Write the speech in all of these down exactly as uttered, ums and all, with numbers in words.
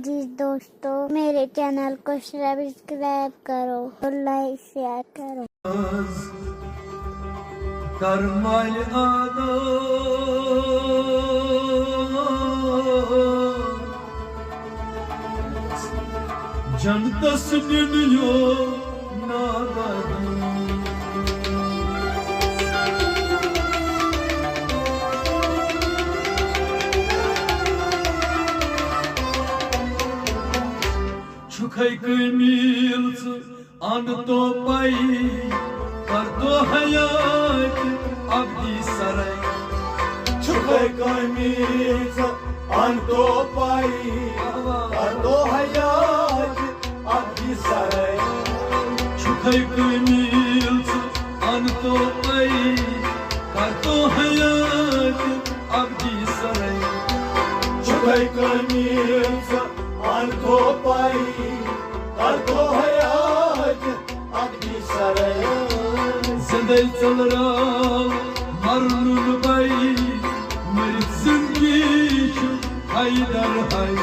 عزیز دوستو، میرے چینل کو سبسکرائب کرو اور لائک شیئر کرو۔ کر مالہِ آدم جنتس نیُن یو نادادی۔ چھُکھے کٲمیٖل ژٕ ان تو پائی، کر تو حیات ابدی سرے۔ چھُکھے کٲمیٖل ژٕ ان تو پائی، کر تو حیات ابدی سرے۔ چھُکھے کٲمیٖل ژٕ ان تو پائی، کر تو حیات ابدی سرے۔ چھُکھے کٲمیٖل ژٕ ان تو پائی، کر تو حیات ابدی سرے۔ زندے ژلراو مرنُن بے، مٔرِتھ زندگی چھُ حیدر حی۔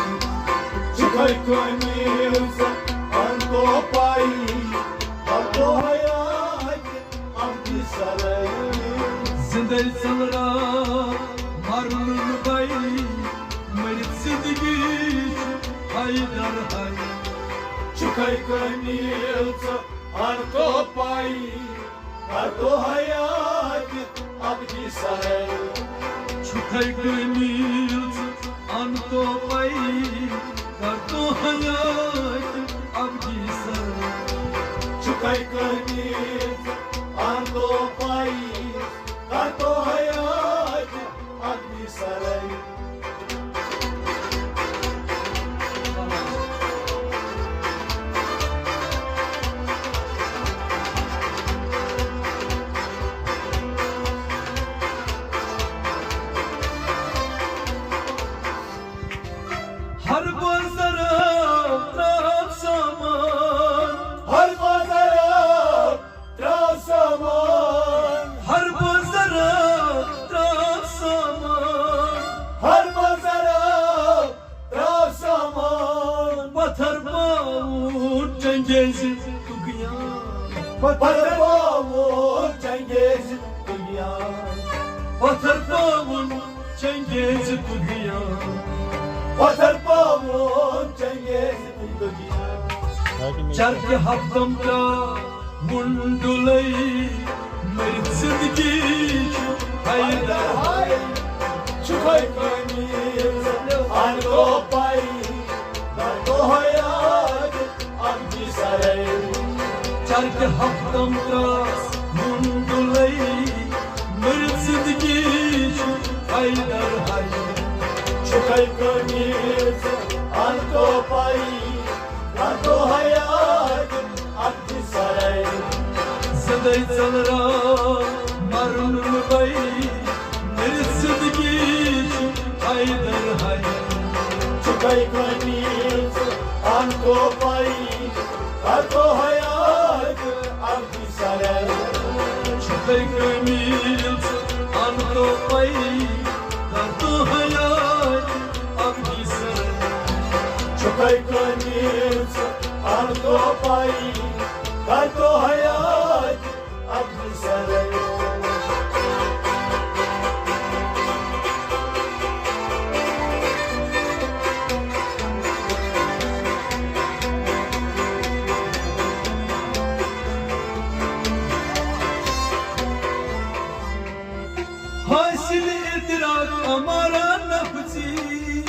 چھُکھے کٲمیٖل ژٕ ان تو پائی، کر تو حیات ابدی سرے۔ زندے ژلراو مرنُن بے، مٔرِتھ زندگی چھُ حیدر حی۔ چھُکھے کٲمیٖل ژٕ ان تو پائی، کر تو حیات ابدی سرے۔ چھُکھے کٲمیٖل ژٕ ان تو پائی، کر تو حیات ابدی سرے۔ چھُکھے کٲمیٖل ژٕ ان تو پائی، کر تو حیات ابدی سرے۔ ہر بازر تراو سامان، ہر بازر تراو سامان، ہر بازر تراو سامان، ہر بازر تراو سامان۔ پتھر پاوُن چنگیز تُگیان، پتھر پاوُن چنگیز تُگیان، پتھر پاوُن چنگیز تُگیان، پتھر پاوُن چنگیز تُگیان۔ چرکہِ ہفتم تراو وُنڈُلے، مٔرِتھ زندگی چھُ حیدر حی۔ چھُکھے کٲمیٖل ژٕ ان تو پائی، کر تو حیات ابدی سرے۔ چرکہِ ہفتم تراو وُنڈُلے، مٔرِتھ زندگی چھُ حیدر حی۔ چھُکھے کٲمیٖل ژٕ ان تو پائی، کر تو حیات ابدی سرے۔ زندے ژلراو مرنُن بے، مٔرِتھ زندگی چھُ حیدر حی۔ چھُکھے کٲمیٖل ژٕ ان تو پائی، کر تو حیات ابدی سرے۔ چھُکھے کٲمیٖل ژٕ ان تو پائی، کر تو حیات ابدی سرے۔ چھُکھے کٲمیٖل ژٕ ان تو پائی، کر تو حیات ابدی سرے۔ حاصل ادراک ہمارا نفسی،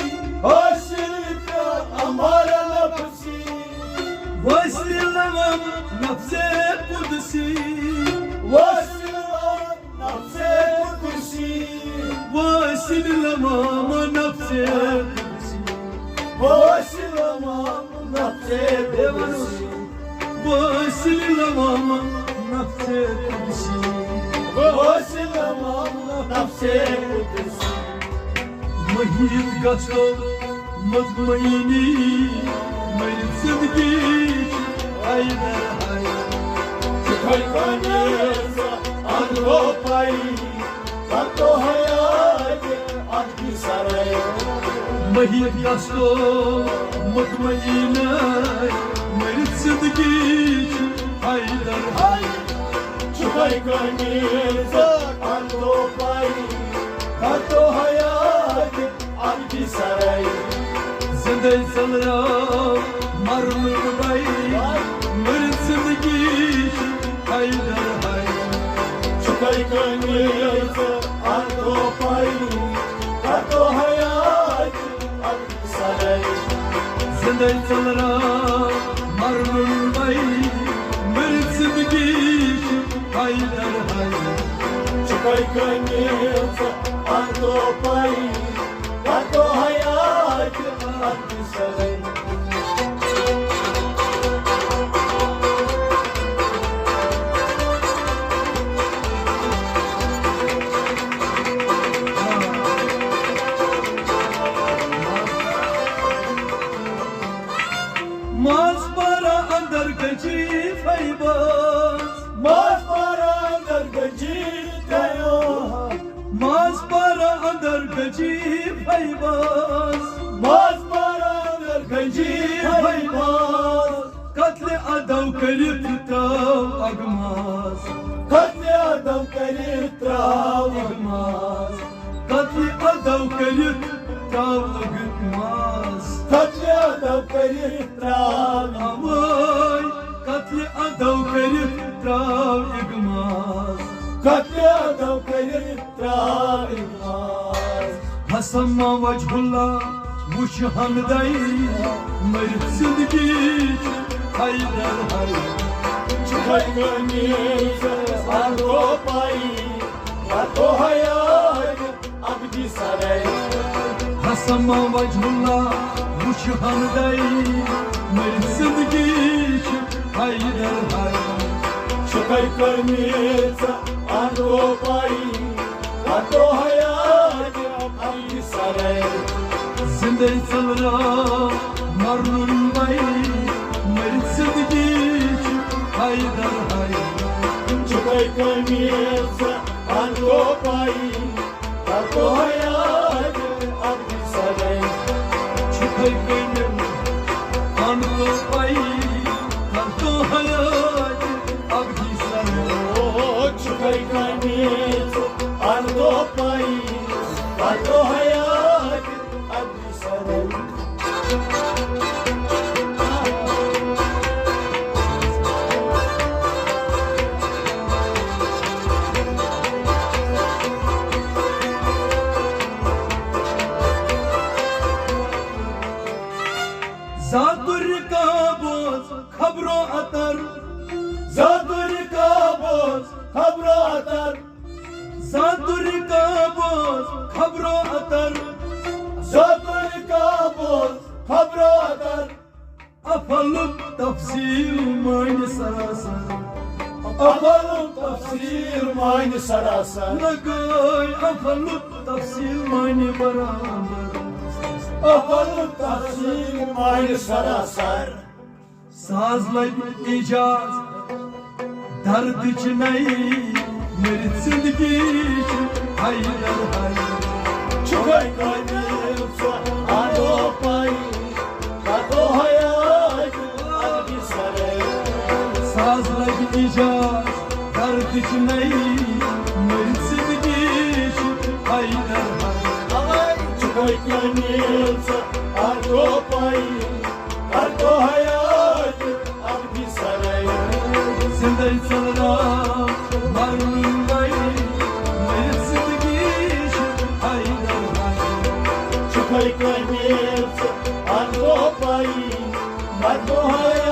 حاصل ادراک ہمارا نفسی۔ واصل لوام نفس قدسی، واصل لوام نفس قدسی، واصل لوام نفس قدسی، واصل لوام نفس قدسی۔ واصل لوام نفس قدسی، واصل لوام نفس قدسی۔ محیط گژھو مطمئنی، میری زندگی چھِ حیدر حی۔ چھِ حیدر حی، اندرو پائی۔ تو حیات اکھ سرے۔ مہی گستو مطمئن، مٔرِتھ زندگی چھِ حیدر۔ چھُکھے کٲمِل ژٕ اندو پائی، تو حیات اکھ سرے۔ زندے ژلرا مرنُک بھائی، مٔرِتھ زندگی چھِ حیدر حی۔ چھُکھے کٲمِل ژٕ اندو پائی، تو حیات اکھ سرے۔ زندے ژلرا مرنُک بھائی، مٔرِتھ زندگی چھِ حیدر حی۔ چھُکھے کٲمِل ژٕ اندو پائی، تو حیات اکھ سرے۔ ماز پارا اندر گنجی فیباز۔ ماز پارا اندر گنجی فیباز۔ ماز پارا اندر گنجی فیباز۔ ماز پارا اندر گنجی فیباز۔ قتل ادو کٔرِتھ تراو اگماز۔ قتل ادو کٔرِتھ تراو اگماز۔ قتل ادو کٔرِتھ تراو اگماز۔ قتل ادو کٔرِتھ تراو۔ اوے قتل ادو کٔرِتھ تراو اگماز۔ قتل ادو کٔرِتھ تراو اگماز۔ حسن ما وجہ اللہ وچھ ہمدائی، مٔرِتھ زندگی چھِ حیدر حی۔ چھُکھے کٲمِل ژٕ اندو پائی، تو حیات اکھ سرے۔ حسن ما وجہ اللہ وچھ ہمدائی، مٔرِتھ زندگی چھِ حیدر حی۔ چھُکھے کٲمِل ژٕ اندو پائی، تو حیات اکھ سرے۔ زندے ژلرا مرنُن بھائی، مٔرِتھ زندگی چھِ حیدر حی۔ چھُکھے کٲمِل ژٕ اندو پائی، تو حیات اکھ سرے۔ چھُکھے کٲمِل اندو پائی، تو حیات اکھ سرے۔ او چھُکھے کٲمِل ژٕ اندو پائی، تو حیات اکھ سرے۔ زاتُر کا بوز خبرو اتر۔ زاتُر کا بوز خبرو اتر۔ زاتُر کا بوز خبرو اتر۔ زاتُر کا بوز خبرو اتر۔ افعل تفصیل معنی سراسر۔ افعل تفصیل معنی سراسر۔ لگٲے افعل تفصیل معنی برابر۔ افعل تفصیل معنی سراسر۔ ساز لگہِ اعجاز، دردٕچ نٔے، مٔرِتھ زندگی چھِ حیدر حی۔ چھُکھے کٲمِل ژٕ اندو پائی، تو حیات اکھ سرے۔ ساز لگہِ اعجاز، دردٕچ نٔے، مٔرِتھ زندگی چھِ حیدر حی۔ چھُکھے کٲمِل ژٕ اندو پائی، تو حیات اکھ سرے۔ زندے ژلرا مرنُن بھائی، مٔرِتھ زندگی چھِ حیدر حی۔ چھُکھے کٲمِل ژٕ اندو پائی، تو حیات